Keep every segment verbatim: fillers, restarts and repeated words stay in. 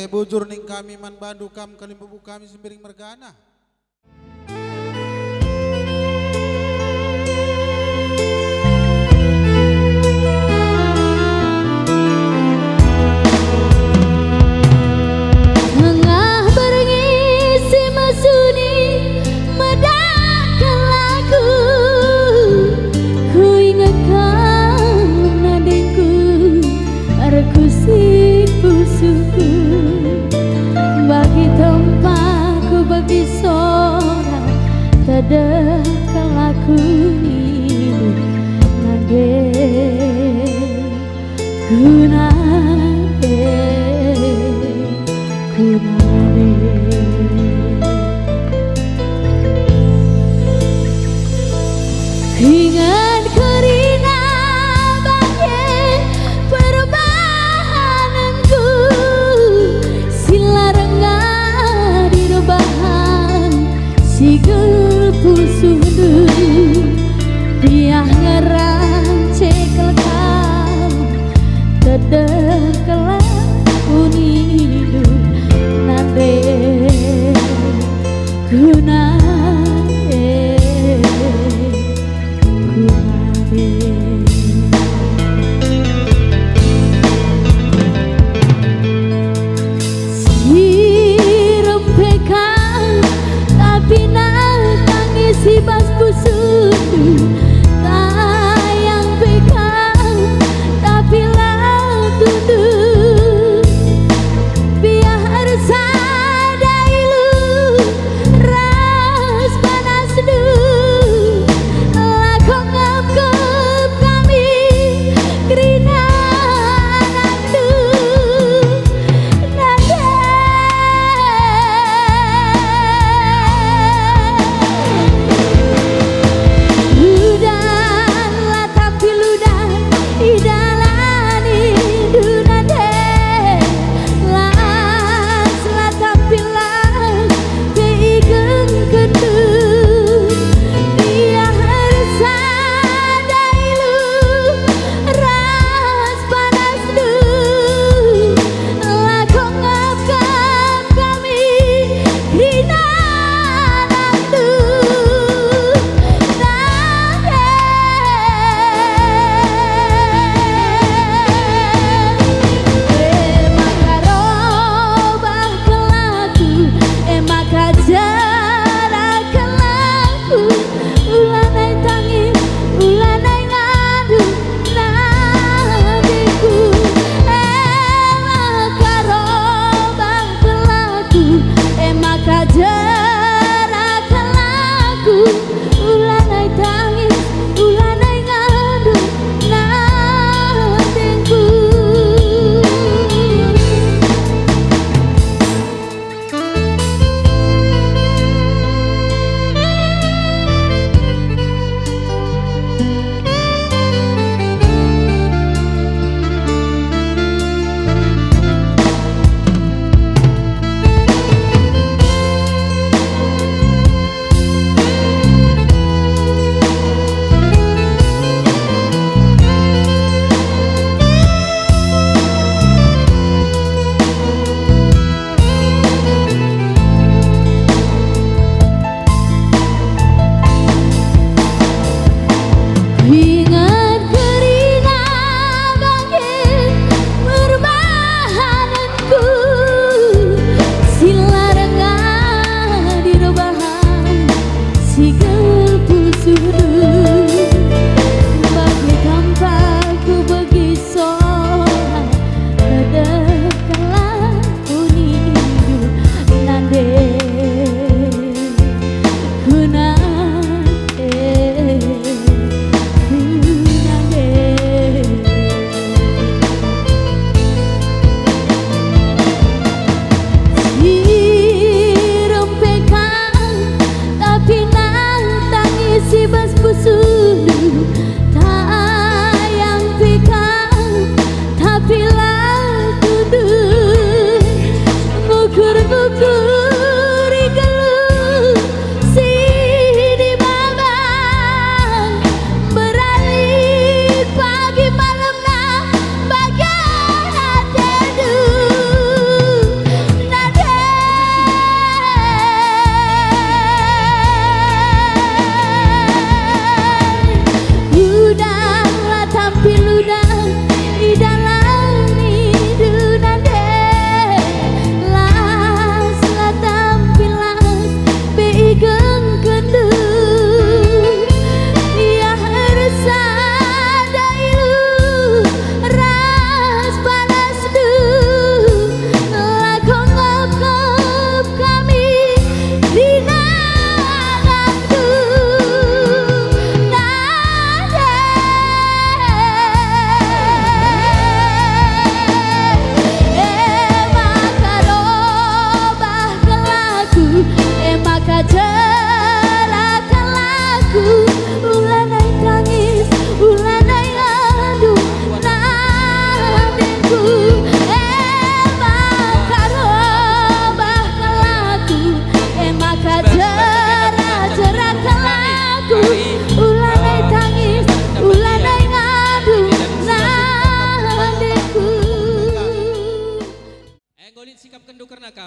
Bujur ning kami man bandu kam kalimbubu kami si mbiring mergana. Tengah berngi si mesuni medahken laku, kuinget kam nadengku, erkusik pusuhku. Bagi tempa ku begi sora, tedeh kal aku idup nande. Guna e, guna e. Inget kerina bage perbahanenku, si la rengga dirbahan. Sigel pusuhndu, biah ngerang cekel kam, tedeh kal aku idup nande. Guna e, guna e. Sirem pe kam, tapi nai tangis i bas pusuhndu. Tayang pe kam, tapi la tunduh. Biah ersada iluh ras panasndu, lako ngepkep kami kerina anakndu. Nande. Udan la tapi ludah idalandu nande. Las la tapi las pe igengkenndu. Biah ersada iluh ras panasndu, lako ngepkep kami kerina anakndu. Nande. E maka robah kal aku, e maka jerak kal aku. Ulanai tangis, ulanai ngadu, nandengku. E maka robah kal aku, e maka jerak kal aku. Ulanai tangis, ulanai ngadu, nandengku.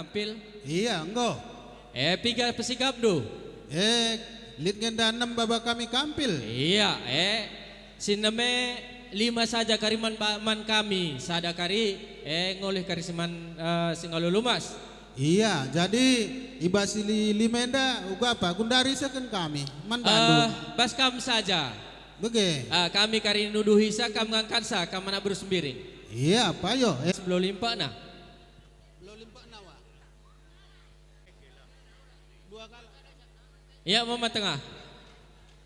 Kampil? Iya, enggo. E, piga pesikapndu? E, lit nge enda enem baba kami kampil. Iya, e, si enem e lima saja kari man ba-, man kami, sada kari, e, ngolih kari si man, e, si ngalo lumas. Iya, jadi i bas si li-, lima enda uga apa? Gundari isehken kami, man bandu. E, bas kam saja. Bage. E, kami kari nuduhisa, kam ngangkatsa, kam anak beru Sembiring. Iya, payo. E. Sebelum limpakna. Lo limpakna, Wa. Dua kalak. Iya, Mama Tengah.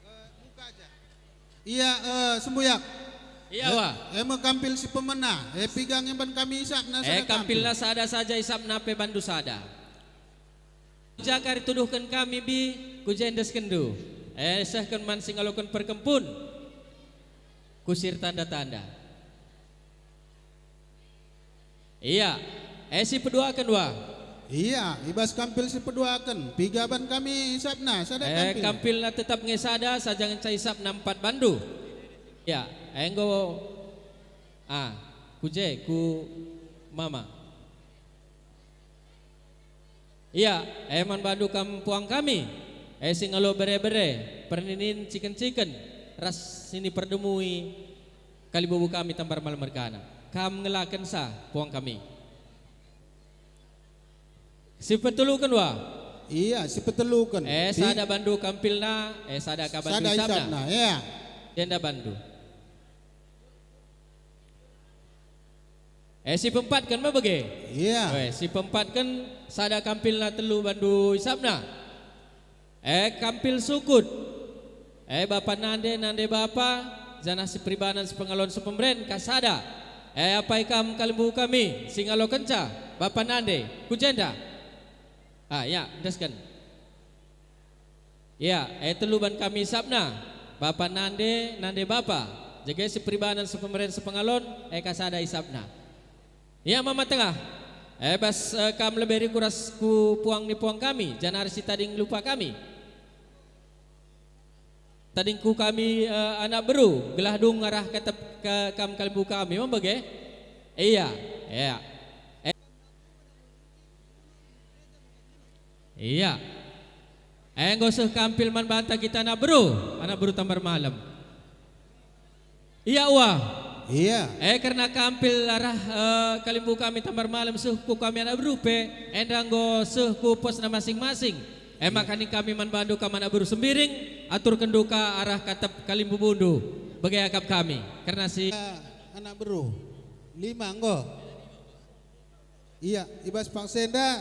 Eh, muka aja. Iya, eh, Sembuyak. Iya, eh, Wa. Eh, me kampil si pemena. Eh, piga nge ban kami isapna. Eh, sada kampil. Kampilna sada saja isapna pe bandu sada. Jaka ituduhken kami, Bi, ku je endeskenndu. Eh, sehken man si ngaloken perkempun. Kusir tanda-tanda. Iya, e si peduaken, Wa. Iya, i bas kampil si peduaken, piga ban kami isapna, sada e, kampil. Kampilna tetap nge sada, saja ngenca isapna empat bandu. Iya, enggo, ah, ku je, ku Mama. Ia, e man bandu kam puang kami, e si ngalo bere-bere, perninin ciken-ciken, ras si niperdemui kalimbubu kami Tambar Malem mergana. Kam ngelakensa puang kami. Si peteluken, Wa. Ia, si peteluken. E, sada bandu kampilna, e, sada ka bandu isapna. Sada isapna, ia. Jenda bandu. E, si peempatken me bage. Ia. E, si peempatken sada kampilna telu bandu isapna. E, kampil sukut. E, bapa nande, nande bapa, janah si peribanan, si pengalon, si pemeren, ka sada. E, apai kam kalimbubu kami, si ngalokenca, bapa nande, ku jenda. Ah, ya, endesken. Ia, e telu ban kami isapna, bapa nande, nande bapa, jage si peribanan, si pemeren, si pengalon, e ka sada isapna. Ia, Mama Tengah, e bas, e, kam lebe rikuras ku puang ni puang kami, janari si tading lupa kami. Tadingku kami, e, anak beru, gelah dung arah ketep ke kam kalimbubu kami, me bage? Ia, ia. E, Ia. Enggo seh kampil man banta kita anak beru, anak beru Tambar Malem. Ia, Wa. Ia. E, kerna kampil arah, e, kalimbubu kami Tambar Malem seh ku kami anak beru pe, enda enggo seh ku posna masing-masing. E, ia. Maka ning kami man bandu kam anak beru Sembiring, aturkenndu ka arah katep kalimbubundu. Bage akap kami, kerna si. Anak beru. Lima enggo. Ia, i bas paksa enda,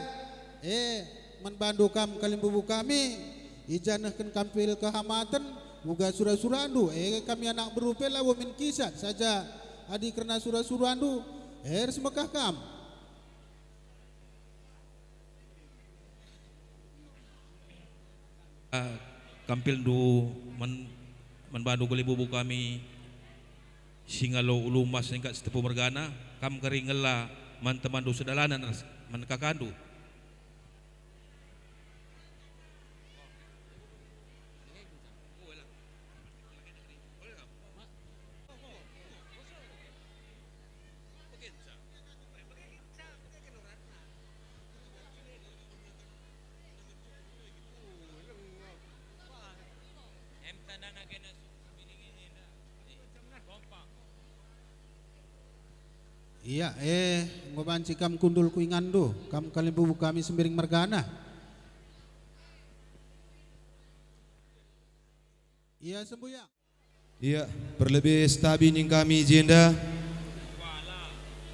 e, man bandu kam kalimbubu kami, ijanahken kampil kehamaten, uga sura-surandu, e, kami anak beru pe labo min kisat, saja adi kerna sura-surandu, e, ersemekah kam. Kampilndu man, man bandu kalimbubu kami si ngalo ulu emas ningkat si tepu mergana, kam kari ngela man temanndu sedalanan ras man kakandu. Ia, e, enggo banci kam kundul ku inganndu, kam kalimbubu kami Sembiring mergana. Ia, Sembuyak. Ia, perlebe setabi ning kami i jenda.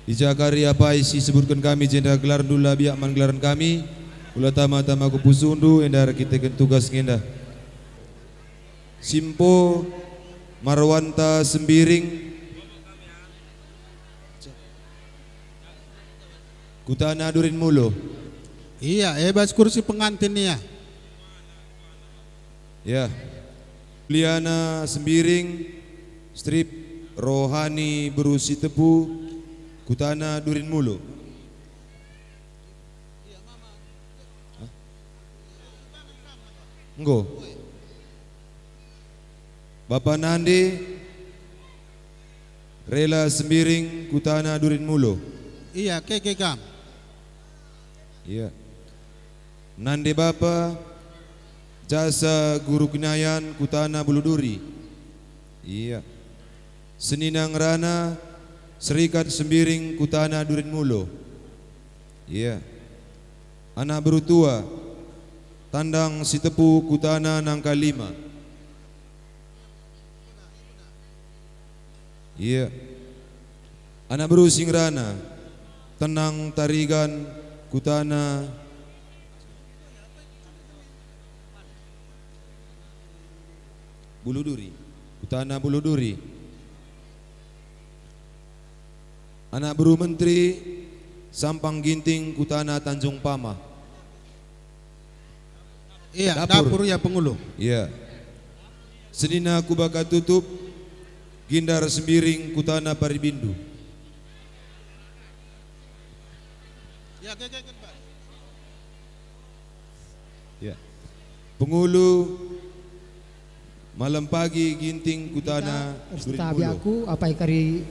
I ja kari apai si sebutken kami i jenda gelarndu la biak man gelaren kami, ula tama-tama ku pusuhndu, enda erkiteken tugas ngenda. Simpo Marwanta Sembiring. Kutana Durin Mulo. Ia, e bas kursi pengantin ia. Ya. Liana Sembiring, strip rohani beru si tepu, kutana Durin Mulo. Hah? Enggo. Bapa nande, Rela Sembiring, kutana Durin Mulo. Ia, keke kam. Iya. Nande bapa, Jasa Guru Kenayan, kutana Bulu Duri. Iya. Senina ngerana, Serikat Sembiring, kutana Durinmulo. Iya. Anak beru tua, Tandang Sitepu, kutana Nangka Lima. Iya. Anak beru si ngerana, Tenang Tarigan, kutana Bulu Duri. Kutana Bulu Duri. Anak beru menteri, Sampang Ginting, kutana Tanjung Pamah. Iya, dapur. Dapur ya, pengulu. Iya. Senina Kubaka Tutup, Gindar Sembiring, kutana Paribindu. Ya, ke, ke, ke, Pak. Ya. Pengulu, Malem Pagi Ginting, kutana Durinmulo. Aku apai kari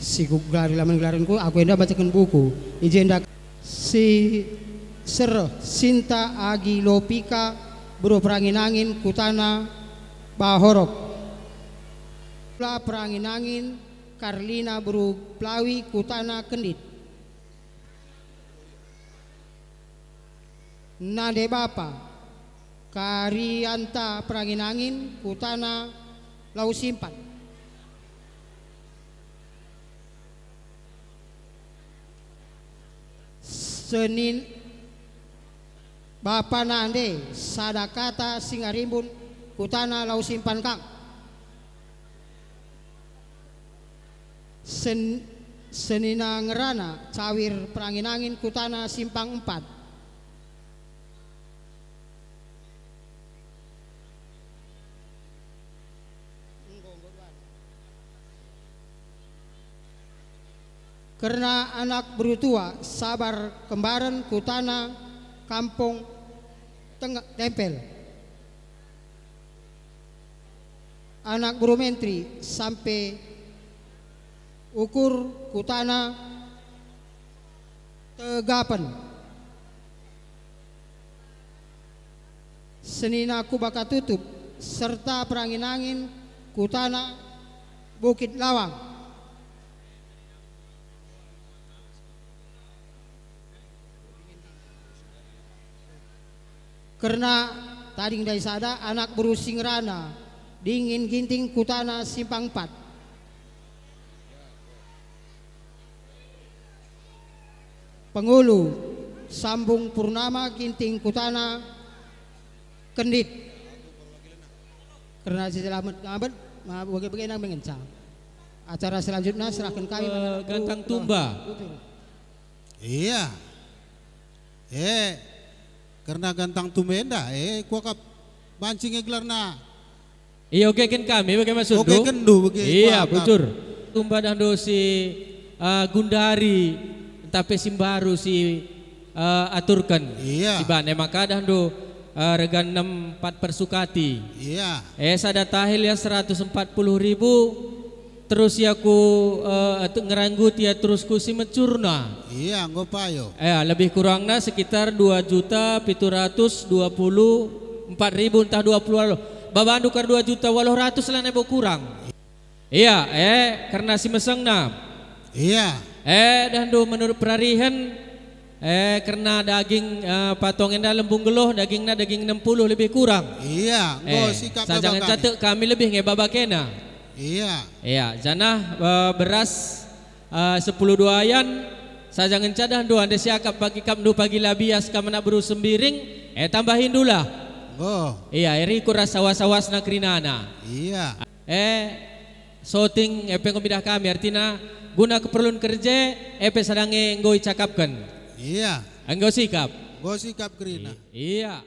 si kugelari laman gelarenku, aku enda bacaken buku. I jenda si sereh Sinta Agi Lopika, beru Perangin-angin, kutana Bahorok. La Perangin-angin, Karlina beru Pelawi, kutana Kendit. Nande bapa, Karianta Perangin-angin, kutana Lau Simpan. Senin, bapa nande, sada kata si ngarimbun, kutana Lau Simpan kang. Sen-, senina ngerana, Cawir Perangin-angin, kutana Simpang Empat. Kerna anak beru tua, Sabar Kembaren, kutana Kampung Tengek Tempel. Anak beru menteri, Sampe Ukur, kutana Tegapen. Senina Kubaka Tutup, serta Perangin-angin, kutana Bukit Lawang. Kerna tading ndai sada, anak beru si ngerana Dingin Ginting, kutana Simpang Empat. Pengulu, Sambung Purnama Ginting, kutana Kendit. Kerna si selamat-selamat, ma-, bage-bagena me ngenca. Acara selanjutnya serahken kami. Eh, Gantang Tumba. Iya. Eh, kerna Gantang Tumba enda, eh, kuakap banci nge gelarna. Iya, ogeken kami, bage maksudndu? Ogekenndu, bage. Iya, kuakap. Bujur. Tumba dahndu si, eh, gundari, ntah pe si mbaru si, eh, aturken. Iya. Si bana maka dahndu, eh, rega enem empat persukati. Iya. Eh, sada tahil ya seratus empat puluh ribu, terus ya ku, eh, tu-, ngeranggut ya terus ku si mecurna. Iya, enggo payo. Eh, lebih kurangna sekitar dua juta pitu ratus dua puluh empat ribu ntah dua puluh waluh. Babandu kar dua juta waluh ratus lah nebo kurang. Iya, eh, kerna si mesengna. Iya. Eh, dahndu menurut perarihen, eh, kerna daging, eh, patong enda lembu nggeluh, dagingna daging enam puluh lebih kurang. Iya, enggo. Eh, sikap saja ngenca tek kami lebih nge baba kena. Iya. Iya, janah, eh, beras, eh, sepuluh duayan, saja ngenca dahndu ande siakap bagi kapndu pagi la bias kam anak beru Sembiring, eh, tambahindulah. Enggo. Iya, eri ku rasa was-wasna kerinana. Iya. Eh, soting, eh, pe enggo midah kami, artina guna keperlun kerja, eh, pe sada nge enggo icakapken. Iya. Enggo sikap. Enggo sikap kerina. I-, iya.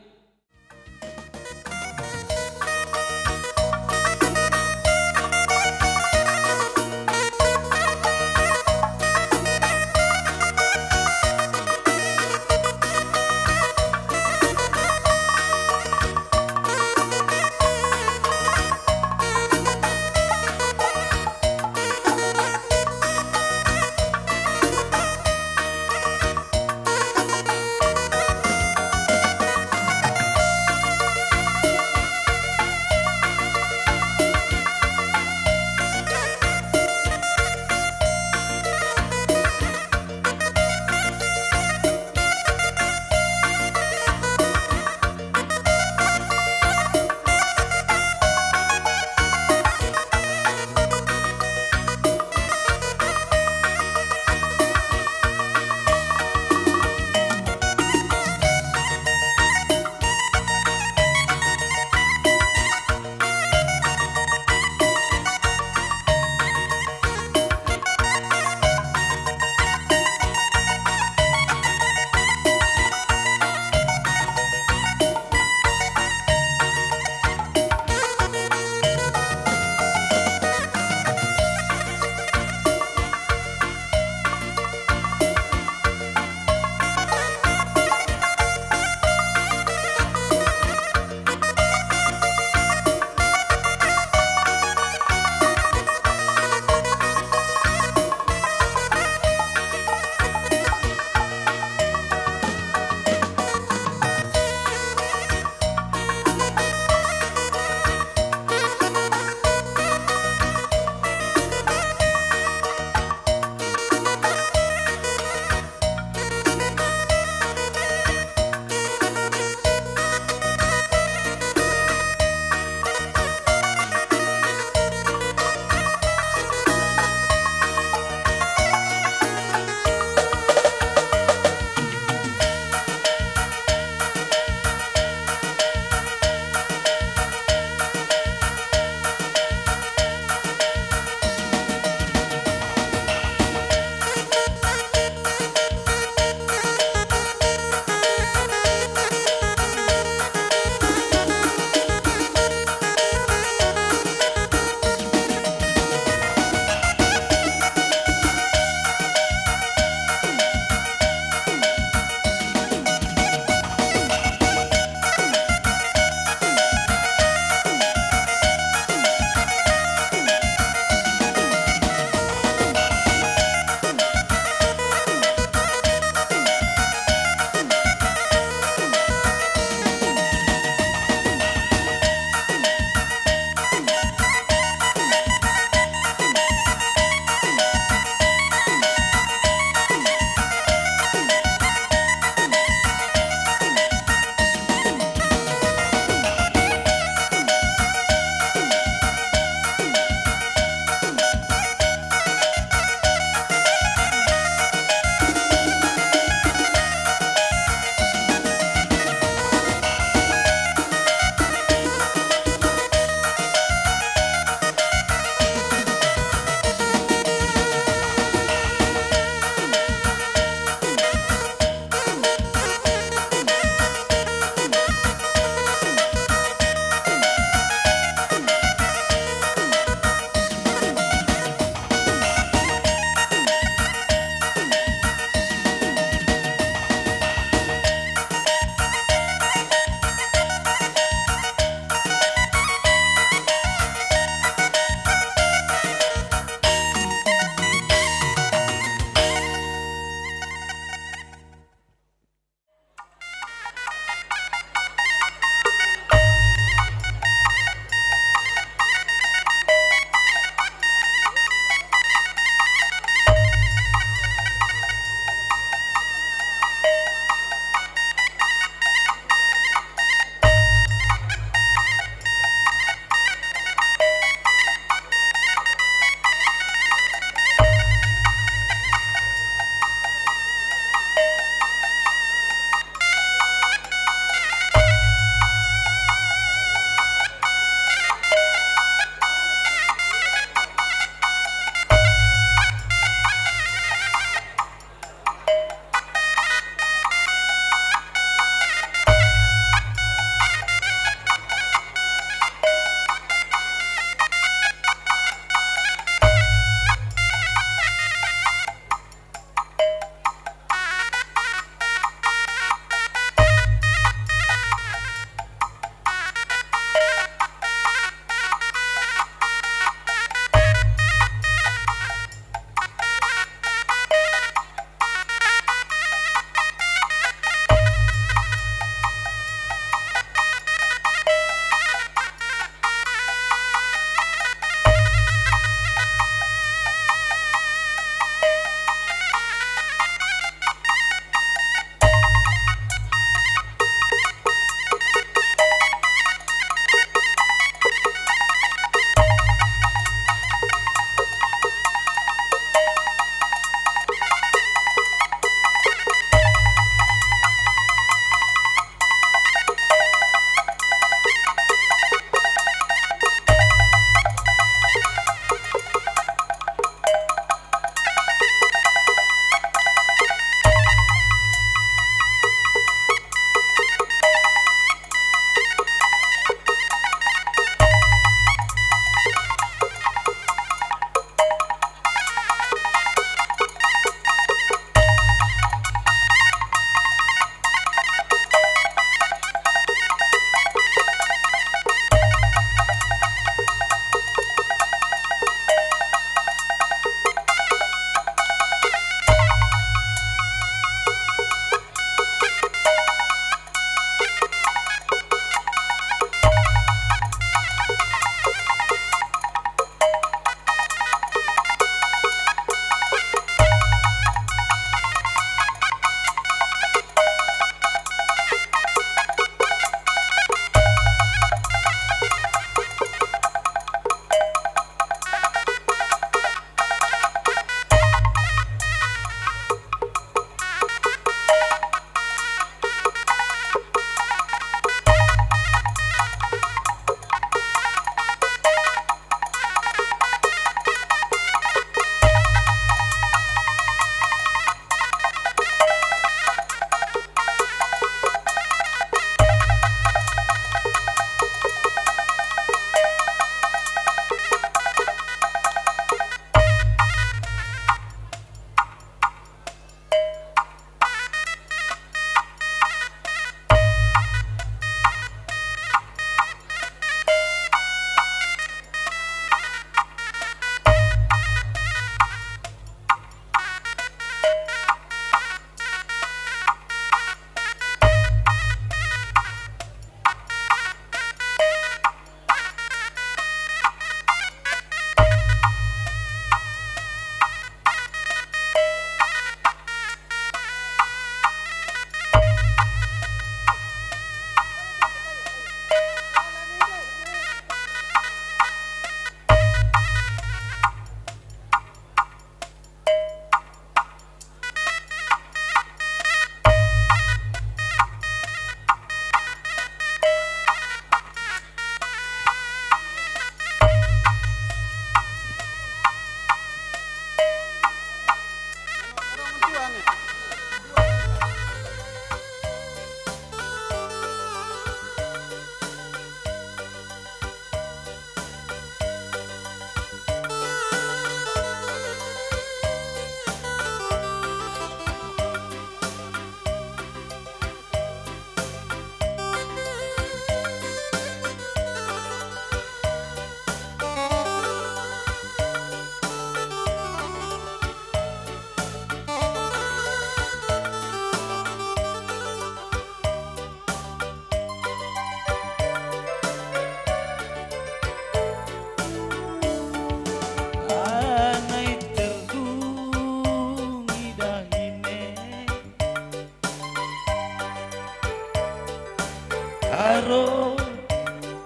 Aro,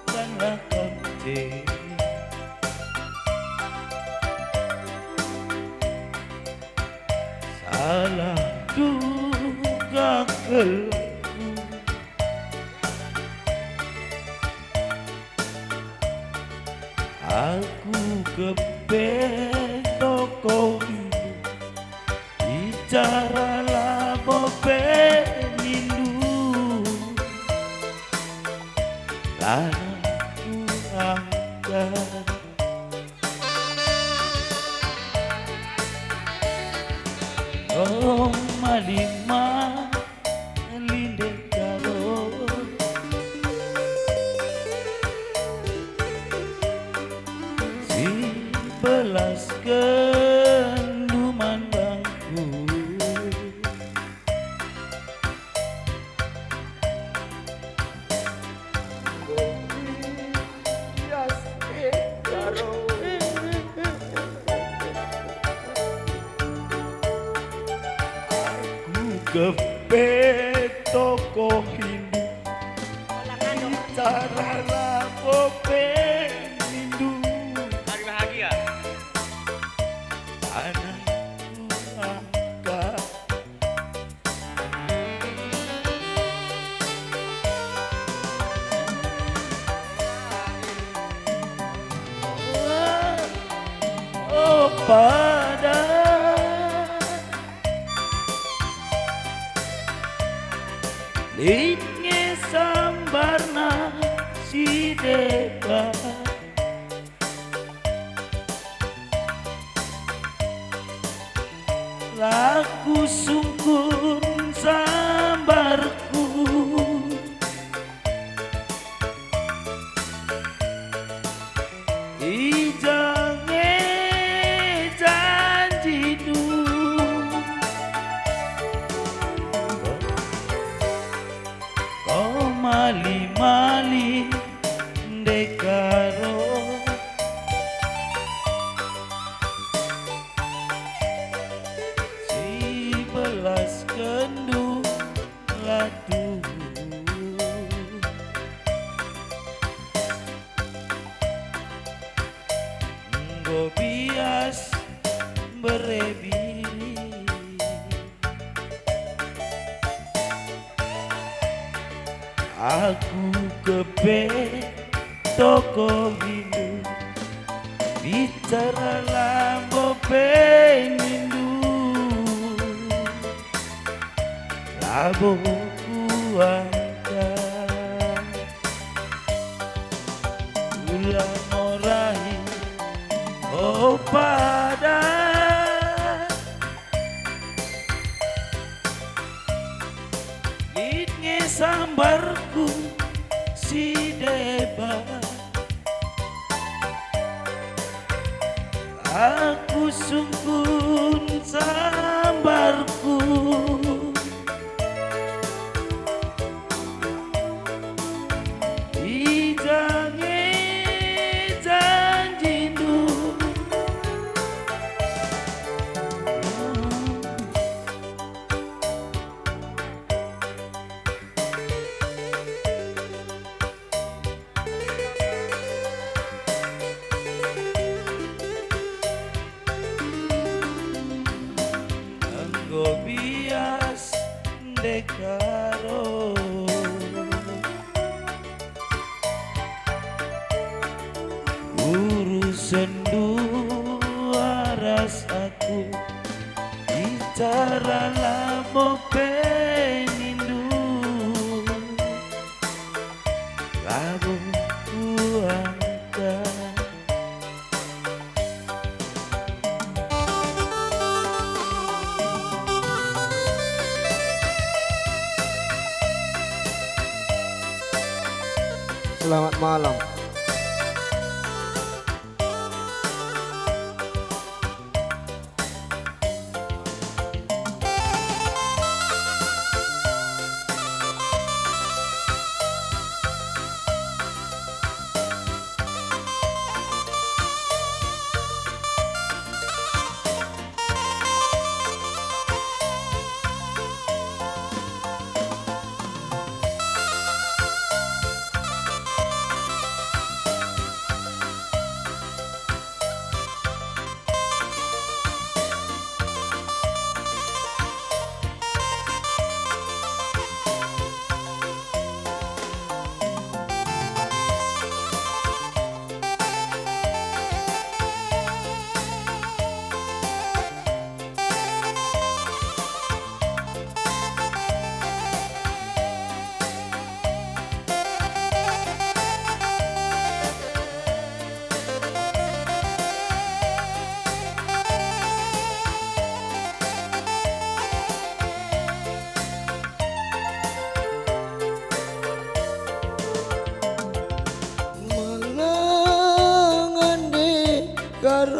lanlah kam je. Salah duga kal aku. Aku kepeng toko hidup, bicara labo pe nindu. Lanai kuangkat. Oh, malima linde karo si belasken duman bangku. Aku kepe toko hidup, cara labo pe nindu. Hari bahagia. Anakku angkat. Oh, pada lit nge sambarna si deban. La kusungkun sambarku, i ja nge janjindu. Ko mali-mali ndekah ro, si belaskenndu la tuhu. Enggo bias bere biri. Aku kepe toko hidup, bicara labo pe nindu, labo kuangkat. Ula morahi, o pada. Lit nge sambarku si deban. Aku sungkun sambarku. I ja nge janjindu. Enggo bias ndekah ro, urusenndu ras aku, bicara labo pe nindu. Labo kuangkat. Selamat malam. Roh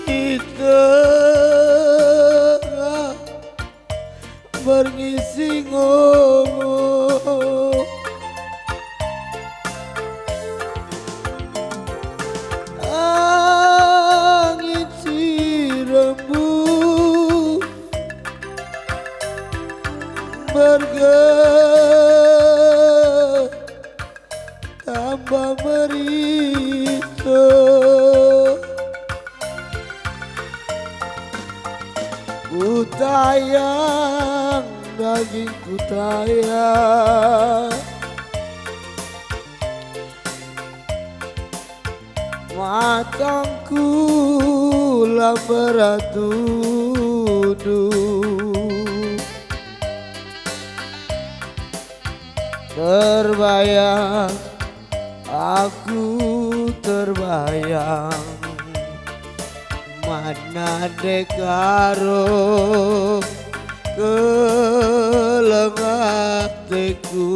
i tengah berngising omo. Angin si rembus bergerak tambah meriso. Kutayang daging kutayang, matangku la meratudu. Terbayang, aku terbayang, mana ndekaro keleng ateku.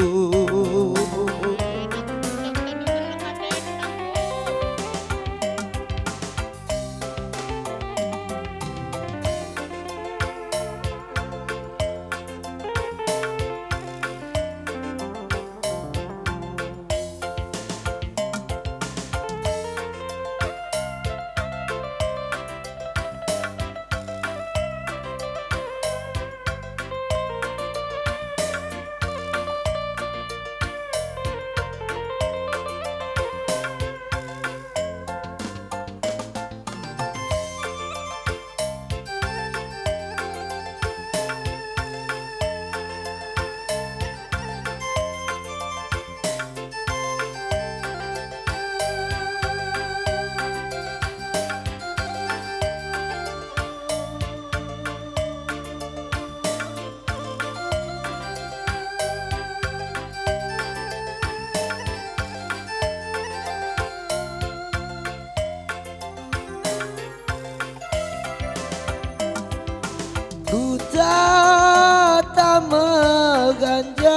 Kutata meganjang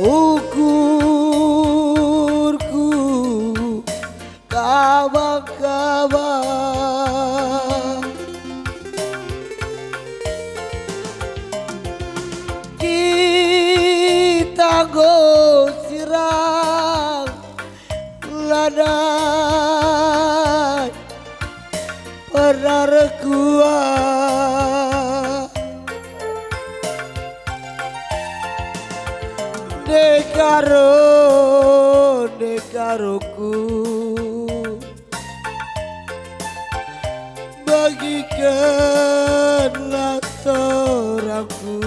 ukurku, kabang-kabang. Kita enggo sirang lanai pernah rekuah. Ndekaro, ndekaroku, bagikenlah sorangku.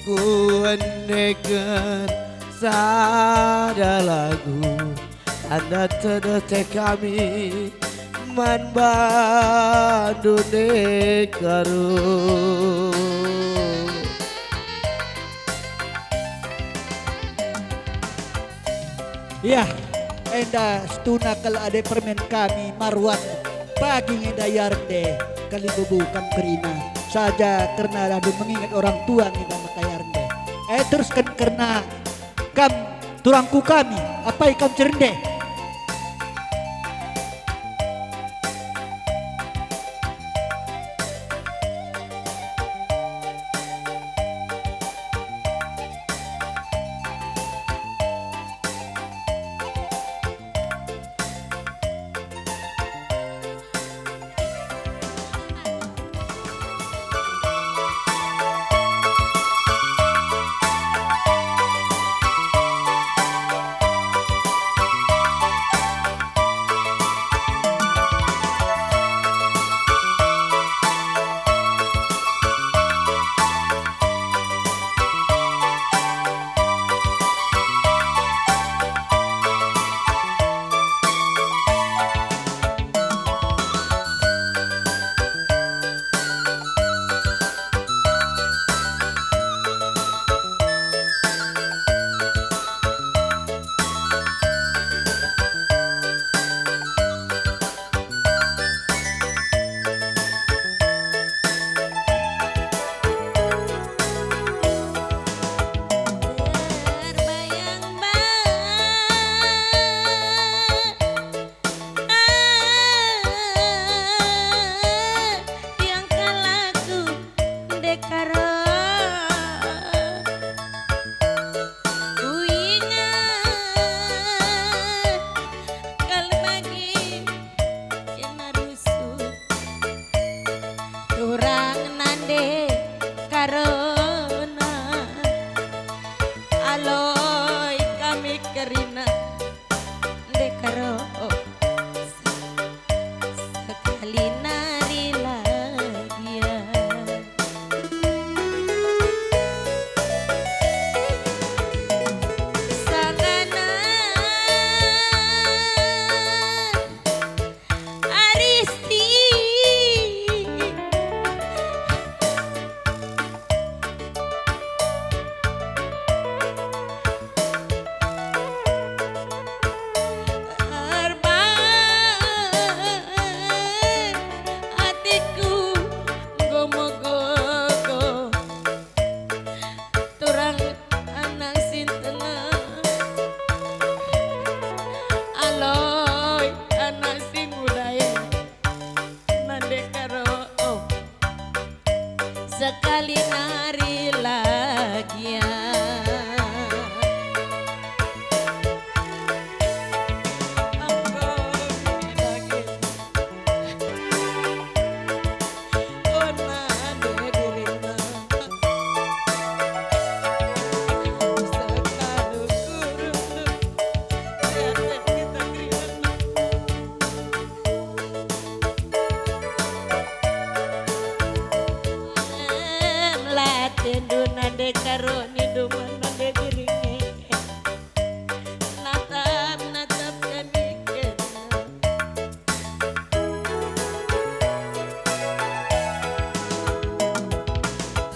Kuendeken sada lagu, tanda tedeh kami man bandu ndekaro. Yah, enda situhuna kal ade permen kami Marwan, pagi nge enda ia rende, kalimbubu kam kerina, saja kerna alu mengingat orang tua nge enda maka ia rende. Eh, terusken kerna kam turangku kami, apai kam si rende. Turang nande karona, aloi kami kerina nande karo. Sekali nari lagian. Sangana Aristi. Erbahan atiku enggo megogo. Turang anak si ntengah, aloi anak si nguda e, nande karo sekali nari lagian. Enggo daging. Em, la atendu nande karo nindu man nande diringe. Natap, natap kami kena.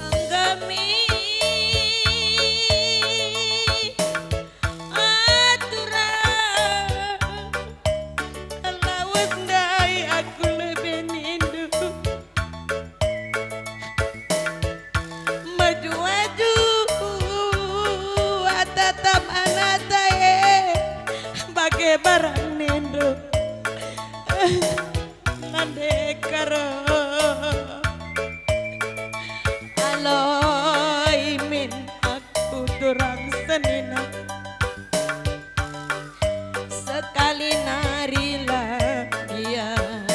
Enggo min aturan, lawes ndai aku lebe nindu. Maju-maju atatap anakta e, bage barang nindu. Nande karo. Aloi min aku turang senina. Sekali nari lagian.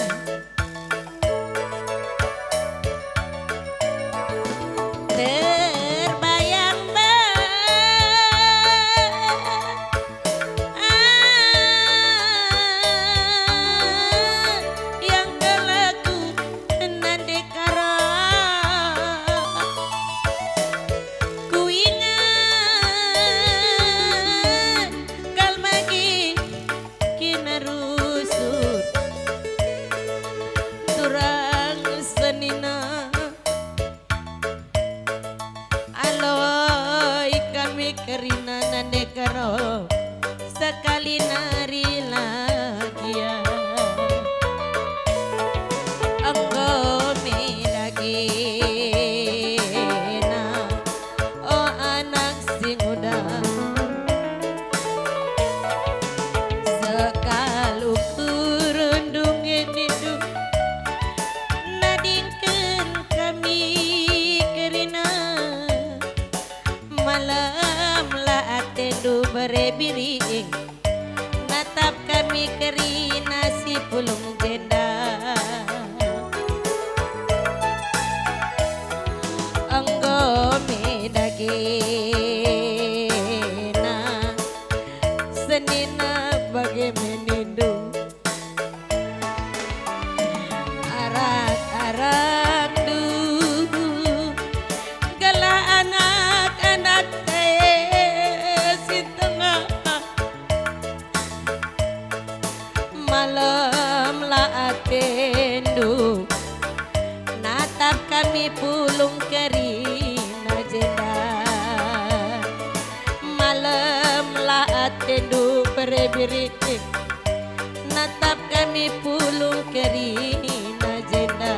Terbayang-bayang kelaku nande karo. Kuingat kal magi kena rusur turang senina. Aloi kami kerina nande karo, sekali nari lagian. Enggo me dagena, o anak si nguda. Sekalu kurundung nindu, nadingken kami kerina. Malem la atendu bere biring, natap kami kerina si pulung jenda. Enggo me dagena, senina bage me nindu. Arak-arakndu gelah anak-anakta e si tengah. Malem la atendu, natap kami pulung kerina jenda. Malem la atendu bere biring, natap kami pulung kerina jenda.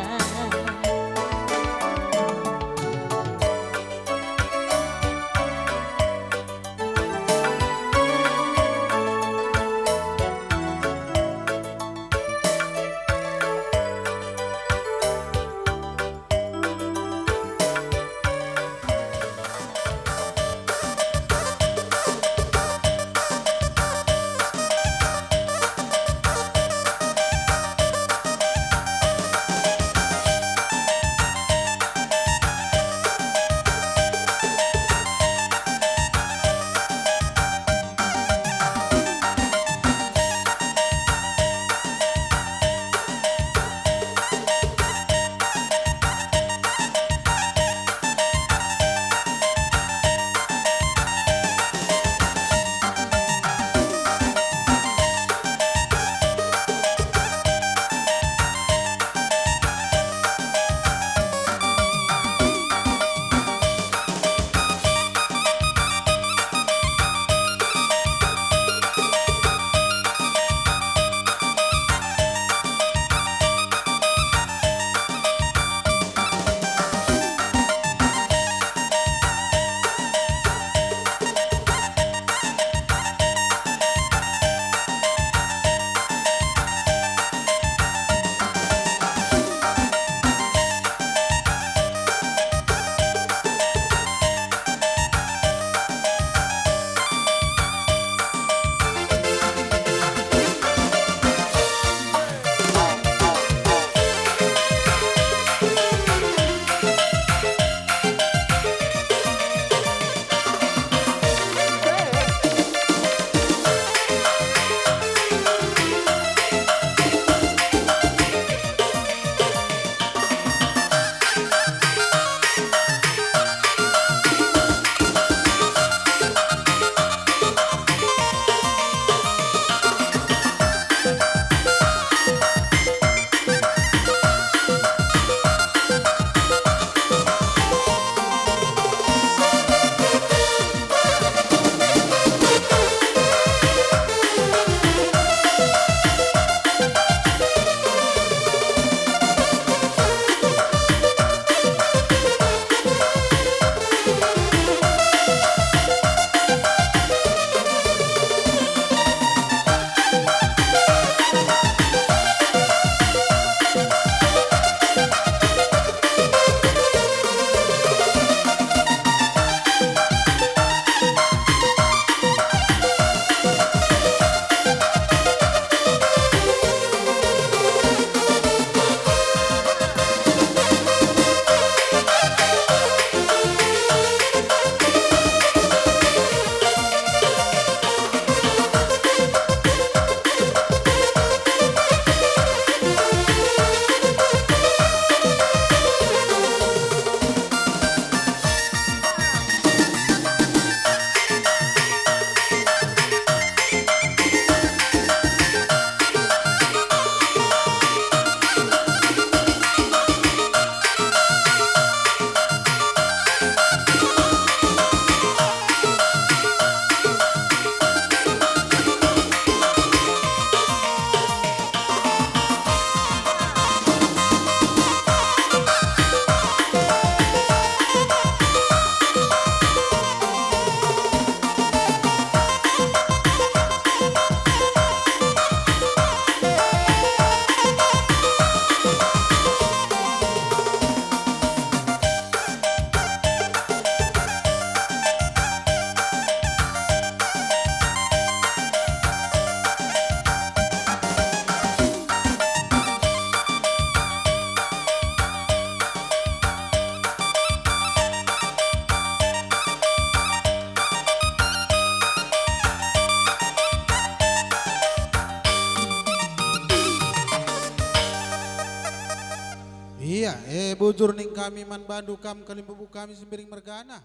E, bujur ning kami man bandu kam kalimbubu kami Sembiring mergana.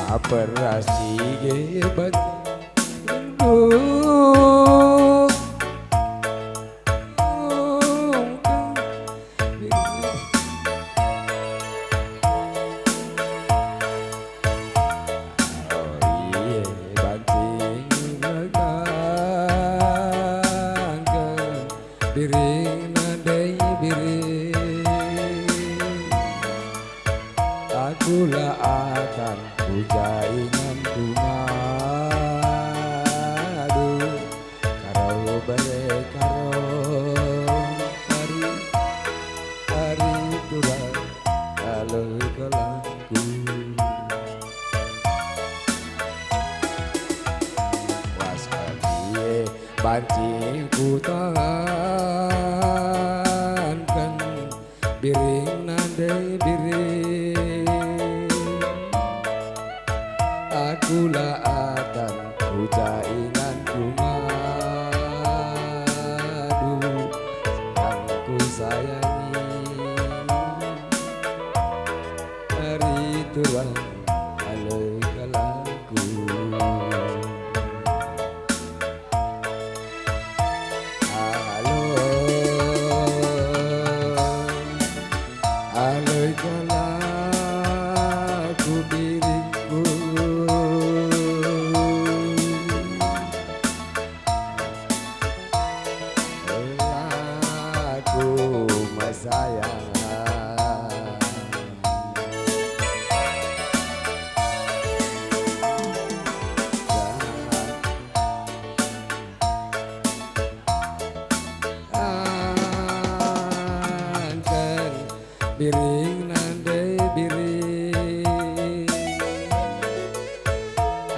Aperasi ge bandu. Oh, ie banci ngegangken biring nande biring. Aku la akan ku ja inganku ngadu, karo bere karo ari, ari turang aloi kalangku. Was kal ie banci ku tahanken biring nande biring. Aku la akan ku ja inganku ngadu, sayangku sayangi. Ari turang aloi kalangku. Aloi, aloi kalangku biringku. Laku mesayang. Anten biring nande biring.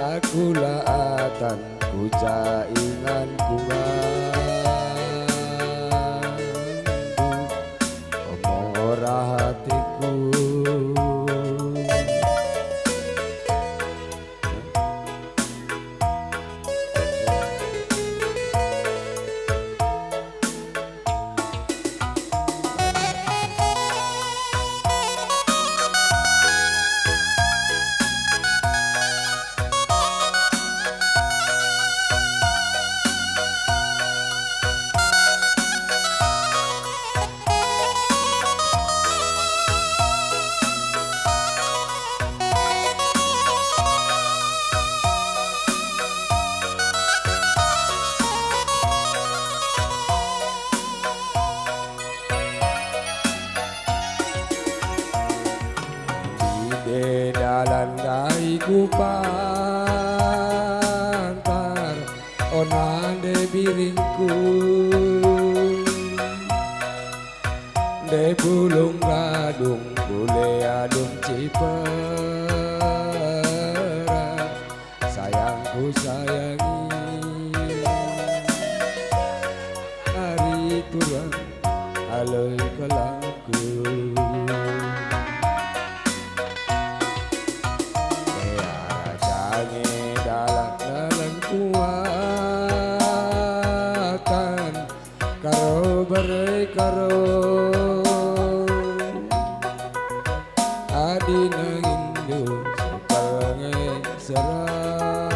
Aku la akan ku ja inganku ngadu, mora hatiku. Ide dalan ndai kupantar, o nande biringku. Nde bulung gadung, bule adung ciperan, sayangku sayangi. Ari turang aloi kalangku. Ea rajange dalan-dalan kuatan, karo bere karo. Adi nangin do sepalnge serana,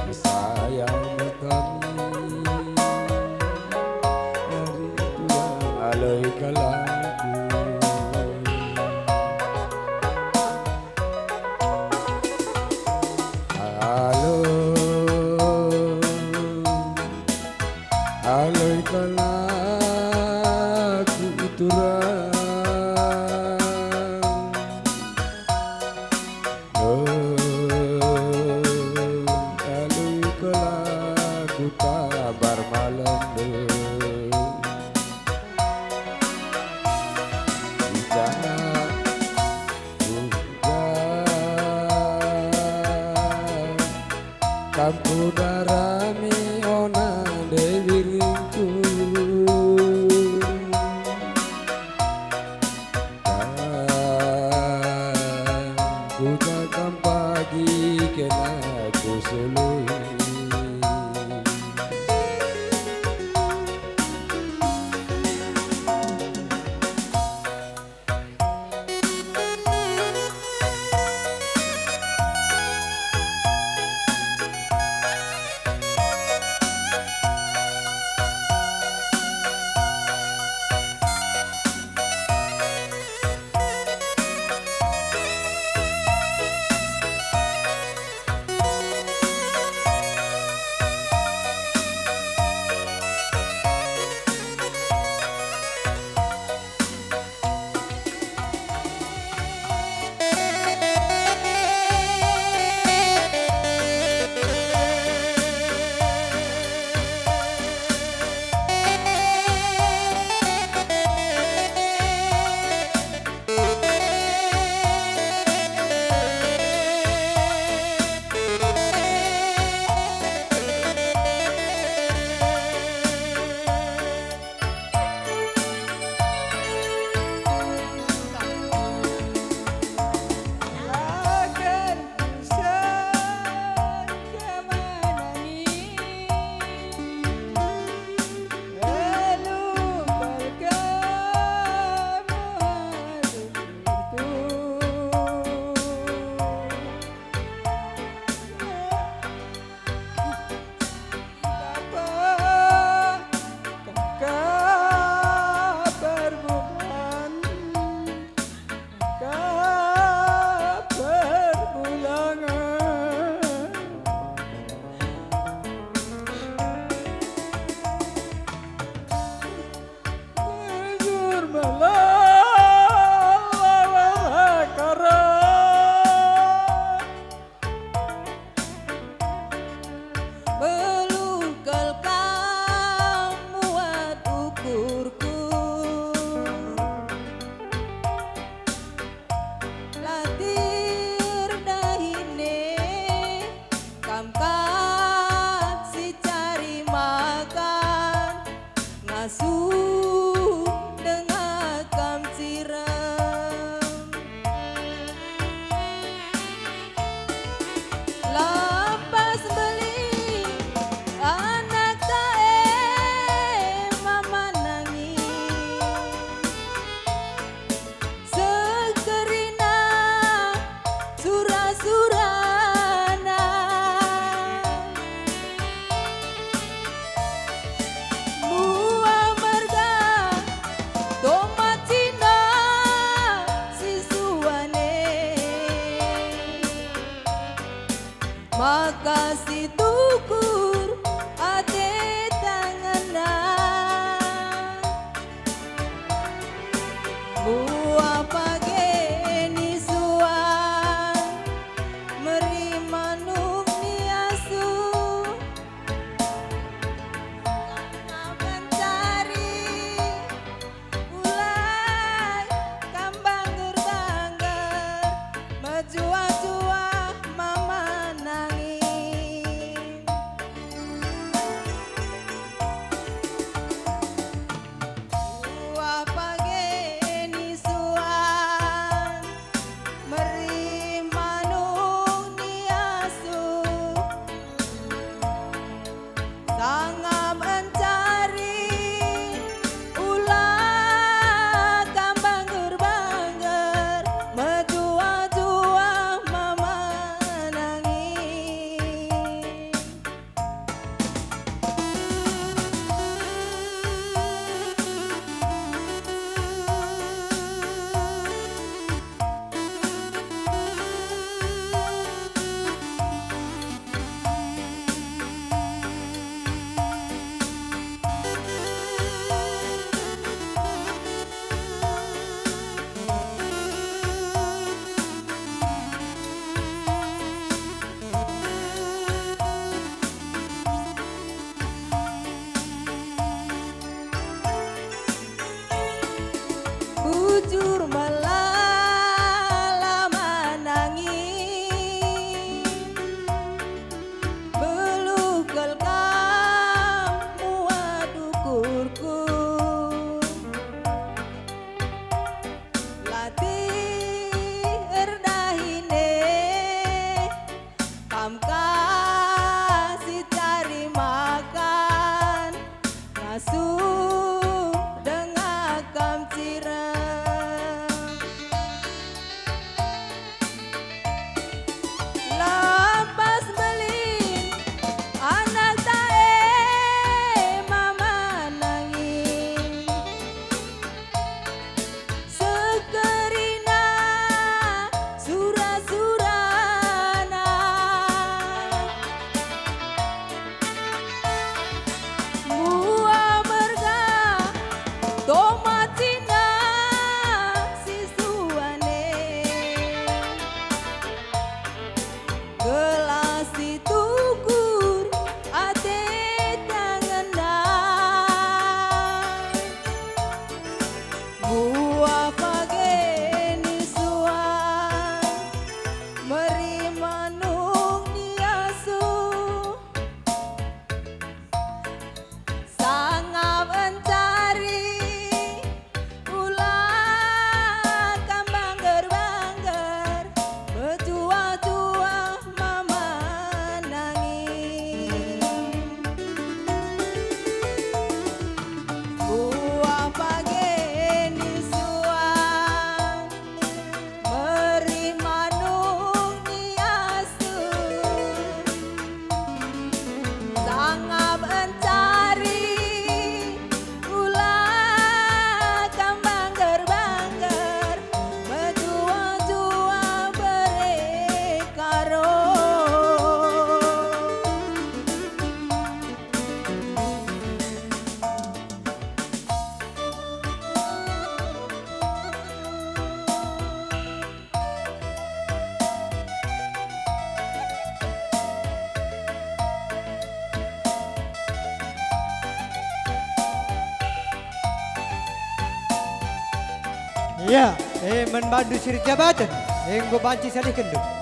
sayang me kami. Ari turang aloi kalangku. Alo, aloi kalangku turang. Aloi kalangku tabar malem. Ijak Kam kudarami, o nande biringku. Kam kutakam pagi kena kusului. Buah page ni suan, meri manuk ni asu, tangah mencari, ulai kam bangger-bangger, mejuah-juah mama nangin. Buah page ni suan, meri manuk ni asu, sangap encari, ula kam bangger-bangger, mejuah-juah mama nangin. Bujur melala manangin, beluh kal kam muat ukurku. Latih erdahin e, kam ka si cari makan, ngasup denga kam cireng. Lepas mbelin anak ta e mama nangin. Seh kerina sura-surana. Buah merga tomat cina si suan e. Gelah si tukur ate tangenna. Buah page ni suan, meri manuk ni asu. Sangap encari, ula kam bangger-bangger, mejuah-juah mama nangin. Buah page ni suan, meri manuk ni asu. Sangap encari, ula kam bangger-bangger, mejuah-juah bere karo. Iya, e man bandu sirit jabaten, enggo banci salihkenndu.